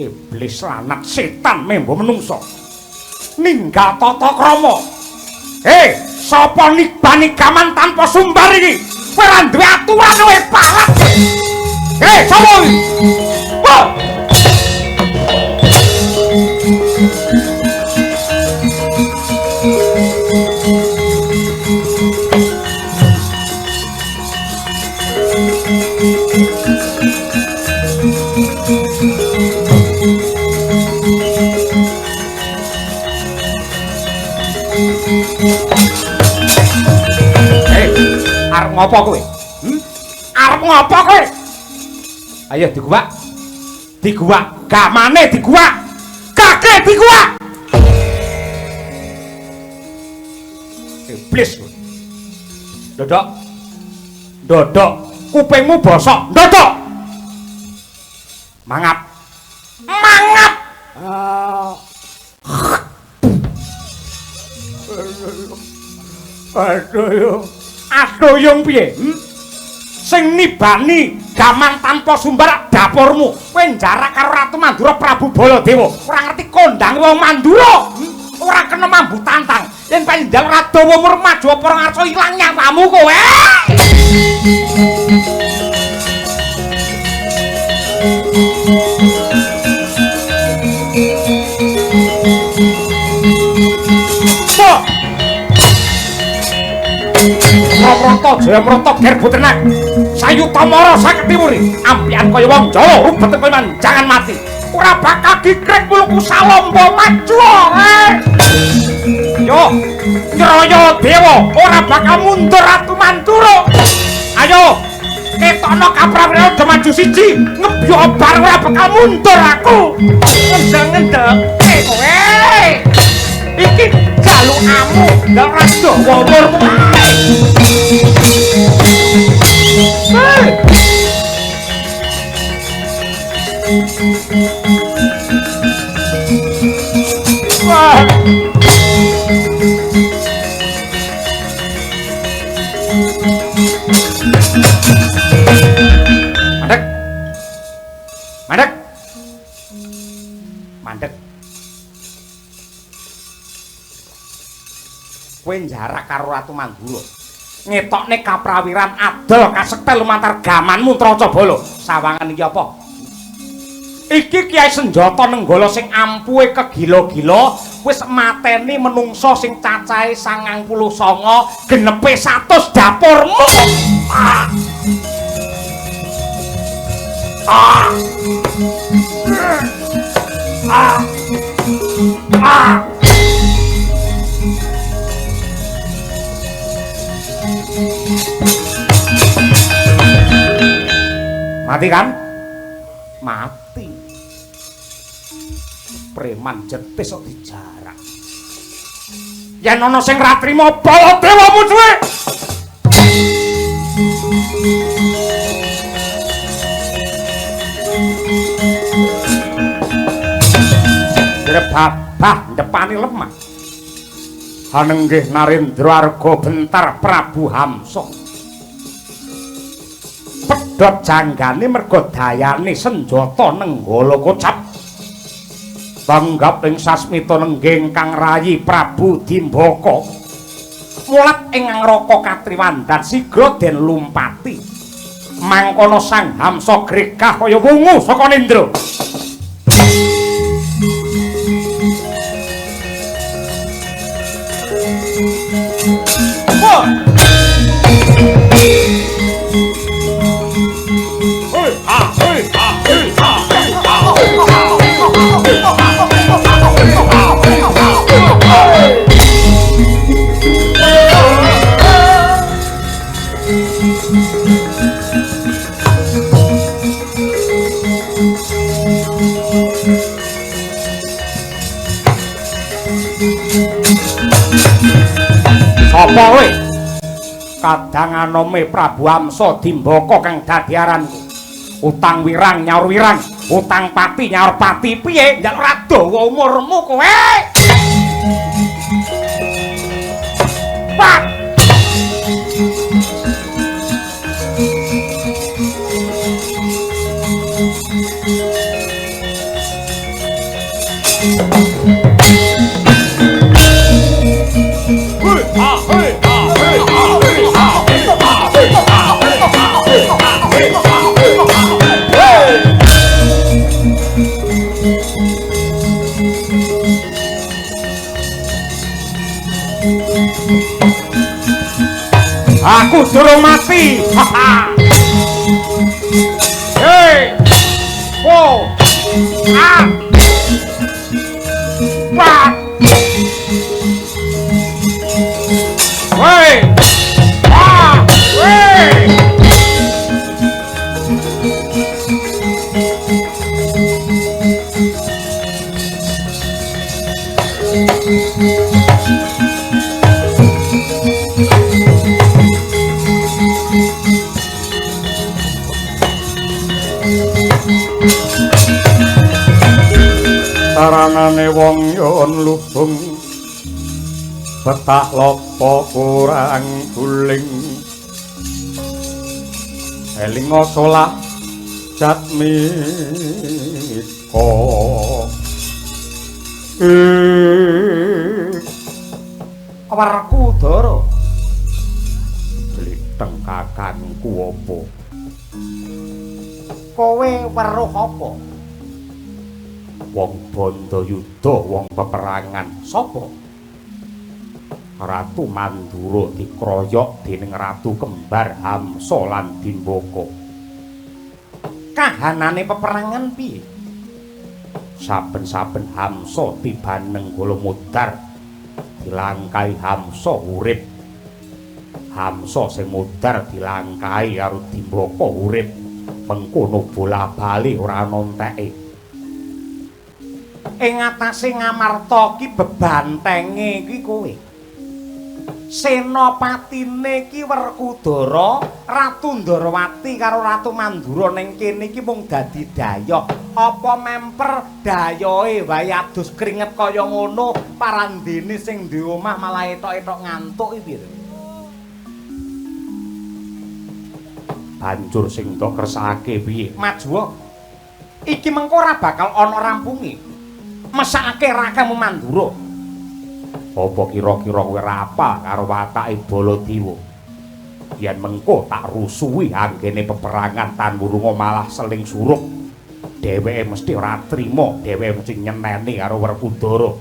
Iblis lanat setan membo menungso. Ninggal tata krama. Hei, sapa nibani gaman tanpa sumbar iki? Kowe ora duwe aturan kowe parat. Hei, sapa iki? Wah! Arep ngopo kowe? Arep ngopo kowe? Ayo diguwak. Diguwak, gamane diguwak. Kake diguwak. Iblis kowe. Dodok. Dodok, kupingmu bosok. Dodok. Mangap. Mangap. Aduh yo. Aduh yung piye? Sing nibani gaman tanpa sumber dapurmu. Kowe njarak karo Ratu Mandura Prabu Baladewa. Ora ngerti kondang wong Mandura. Ora kena mambu tantang. Yen panjenengan ora dawa umur maju apa ora ngarsa ilang nyawamu kowe. Mrata Jaya mrata ger putrenak. Sayuta mara saketiwuri. Ampian kaya wong Jawa rubet kaya manjangan mati. Ora bakal dikrek muluku salomba maju. Yo, Nyraya Dewa ora bakal mundur Ratu Mandura. Ayo, ketokno kaprawira do maju siji, ngebyok bareng ora bakal mundur aku. Ngendeng-ngendengke kowe. Iki jalukamu ndak ora dawa umurmu. Wah. Mandek. Mandek. Mandek. Kowe njarak karo Ratu Mandura. Ngetokne kaprawiran adol kasektel lumantar gamanmu Tracabala. Sawangan iki apa? Iki Kyai Senjata Nenggala sing ampuhe kegila-gila wis mateni menungsa sing cacahe 99 genepe 100 dapurmu. Ah. Ah. Ah. Ah. Mati kan? Mati. Preman jetis kok dijarak. Yen ana sing ra trima Baladewa musuhe. Grebabah ndepani lemah. Hanenggih Narendra Arga bentar Prabu Hamsa. Pedhot janggane merga dayane senjata Nenggala kocap. Tanggap ing sasmita nenggih kang rayi Prabu Dimbaka. Mulat ing ngraka katriwandan sigra den lumpati. Mangkono Sang Hamsa gregah kaya wungu saka nindra. Wah. Hei ha hei ha hei ha hei ha hei ha. Sapa kowe? Kadang anome Prabu Hamsa Dimbaka kang dadi aranku. Utang wirang nyaur wirang, utang pati nyaur pati. Piye njaluk ora dawa umurmu kowe? Pak. Aku durung mati. Hei. Wo. Ah. Wah. Woi. Ah. Woi. Saranane wong yon lubung betah lopo kurang guling elinga solah jatmika Werkudara jlitheng kakangku apa kowe weruh apa? Wong Bandayuda, wong peperangan sapa? Ratu Mandura dikroyok dening Ratu Kembar Hamsa lan Dimbaka. Kahanane peperangan piye? Saben-saben Hamsa tiba nenggala mudhar, dilangkahi Hamsa urip. Hamsa sing mudhar dilangkahi karo Dimbaka urip. Mengkono bola-bali ora ana enteke. Ing atase Ngamarta ki bebantenge iki kowe. Senopatine ki Werkudara, Ratu Ndorowati karo Ratu Mandura ning kene iki mung dadi dayoh. Apa memper dayohe wae adus kringet kaya ngono, parandene sing duwe omah malah etok-etok ngantuk iki piye? Banjur sing tok kersake piye? Majuwa. Iki mengko ora bakal ana rampunge. Mesakake rakamu Mandura. Apa kira-kira kowe ora apal karo watake Baladewa? Yen mengko tak rusuhi anggene peperangan tan wurunga malah seling surup. Dheweke mesti ora trima, dheweke mesti nyeneni karo Werkudara.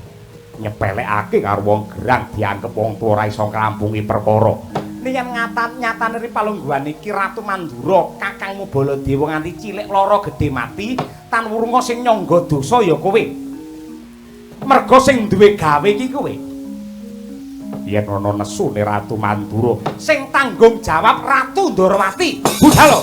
Nyepelekake karo wong gerang dianggep wong tuwa ora iso ngrampungi perkara. Yen nyatane palungguhan iki Ratu Mandura, kakangmu Baladewa nganti cilik lara gedhe mati, tan wurunga sing nyangga dosa ya kowe. Merga sing duwe gawe iki kowe. Yen ana nesune Ratu Mandura, sing tanggung jawab Ratu Ndorowati. Budal.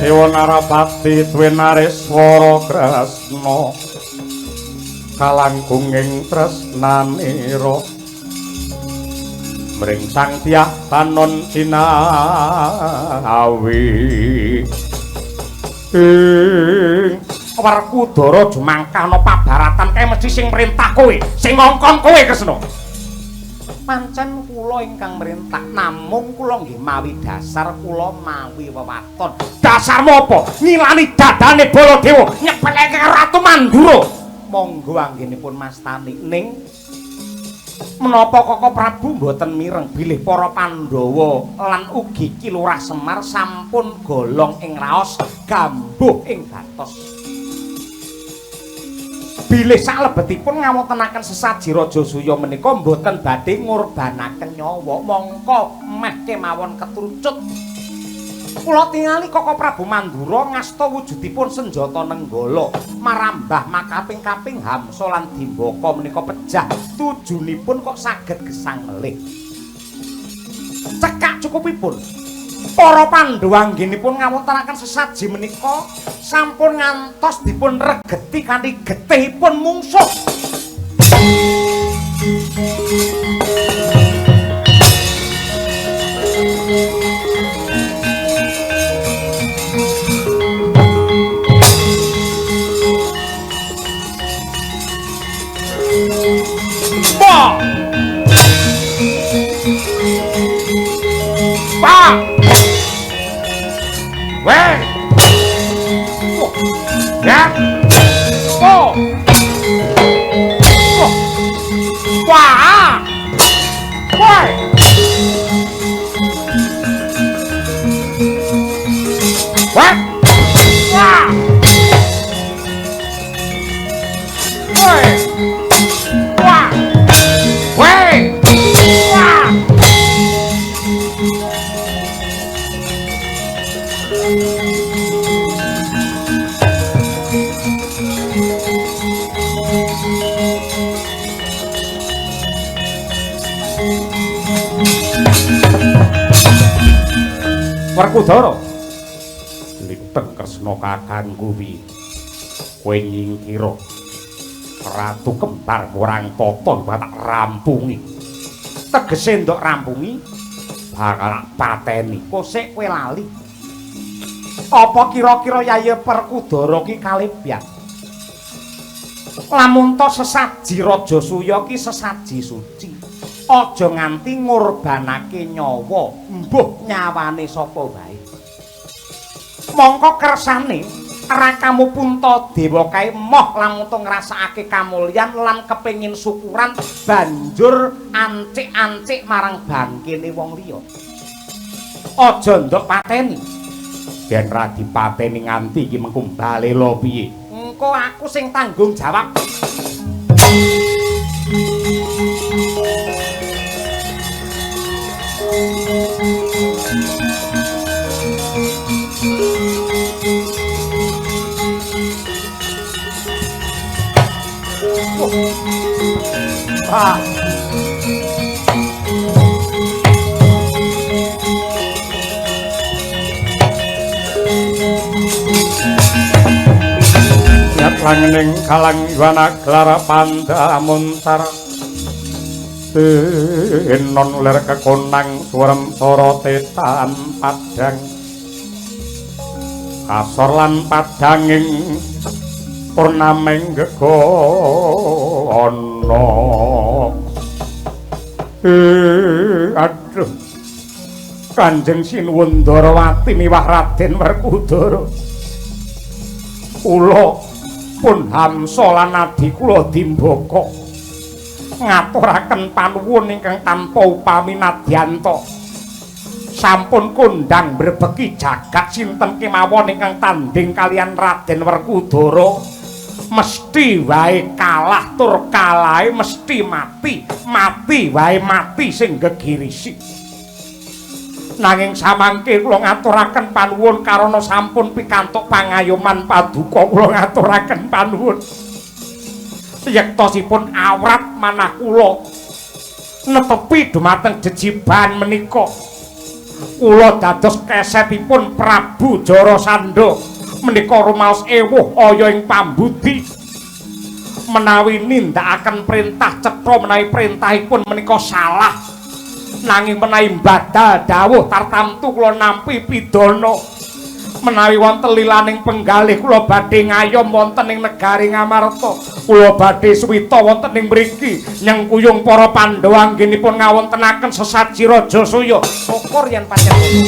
Dewa Narapati Twenareswara Kresna kalangkunging tresnanira mring Sang Dyah Tanon Cinawi. Werkudara jumangkah ana pabaratan kae mesti sing mrintah kowe, sing ngongkon kowe Kresna. Pancen kula ingkang mrintah, namung kula nggih mawi dasar kula mawi wewaton. Dasarmu apa? Ngilani dadane Baladewa, nyepeleke Ratu Mandura. Monggo anggenipun mastani ning menapa Koko Prabu mboten mireng bilih para Pandhawa lan ugi Ki Lurah Semar sampun golong ing raos gambuh ing batos. Bilih salebetipun ngawontenaken sesaji Rajasuya menika mboten badhe ngurbanaken nyawa, mongko meh kemawon ketrucut. Kula tingali Koko Prabu Mandura ngasta wujudipun senjata Nenggala marambah makaping-kaping Hamsa lan Dimbaka menika pejah tujunipun kok saged gesang melih. Cekak cukupipun para Pandhawa anggenipun ngawontenaken sesaji menika sampun ngantos dipun regeti kanthi getihipun mungsuh. Pak! Pak! Weh! Ya! Po! Wah! Woi! Wah! Wah! Woi! Wah! Woi! Wah! Werkudara, liteng Kresna kakangku piye? Kowe nyingkira Ratu Kembar Murang Tata tak rampungi. Tegese ndok rampungi bakal tak pateni. Kosek kowe lali. Apa kira-kira Yayi Werkudara ki kalebyan? Lamun to sesaji Rajasuya ki sesaji suci. Aja nganti ngorbanake nyawa, mbuh nyawane sapa wae. Mongko kersane Rakamu Puntadewa kae moh lamun to ngrasakake kamulyan lan kepengin syukuran banjur ancik-ancik marang bangkene wong liya. Aja ndok pateni. Yen ra dipateni nganti iki mengko balela piye? Engko aku sing tanggung jawab. Ah. Nyat langening kalang iwana glara pandamuncar tenon ler kekonang suwerem sorote tan padang kasor lan padanging purnaming gegono. Aduh, Kanjeng Sinuwun Ndarawati miwah Raden Werkudara, kula pun Hamsa lan adi kula Dimbaka ngaturaken panuwun ingkang tanpa upami nadyanta. Sampun kondhang mbrebeki jagat sinten kemawon ingkang tandhing kaliyan Raden Werkudara mesti wae kalah tur kalahe mesti mati, mati wae mati sing gegirisi. Nanging samangke kula ngaturaken panuwun karana sampun pikantuk pangayoman paduka kula ngaturaken panuwun. Yektosipun awrat manah kula netepi dumateng jejiban menika. Kula dados kesetipun Prabu Jarasandha menika rumaos ewuh aya ing pambudi. Menawi nindakaken perintah cetha menawi perintahipun menika salah, nanging menawi mbadal dawuh tartamtu kula nampi pidana. Menawi wonten lilaning penggalih kula badhe ngayom wonten ing negari Ngamarta, kula badhe suwita wonten ing mriki nyengkuyung para Pandhawa anggenipun ngawontenaken sesaji Rajasuya. Syukur yen pancen ngono.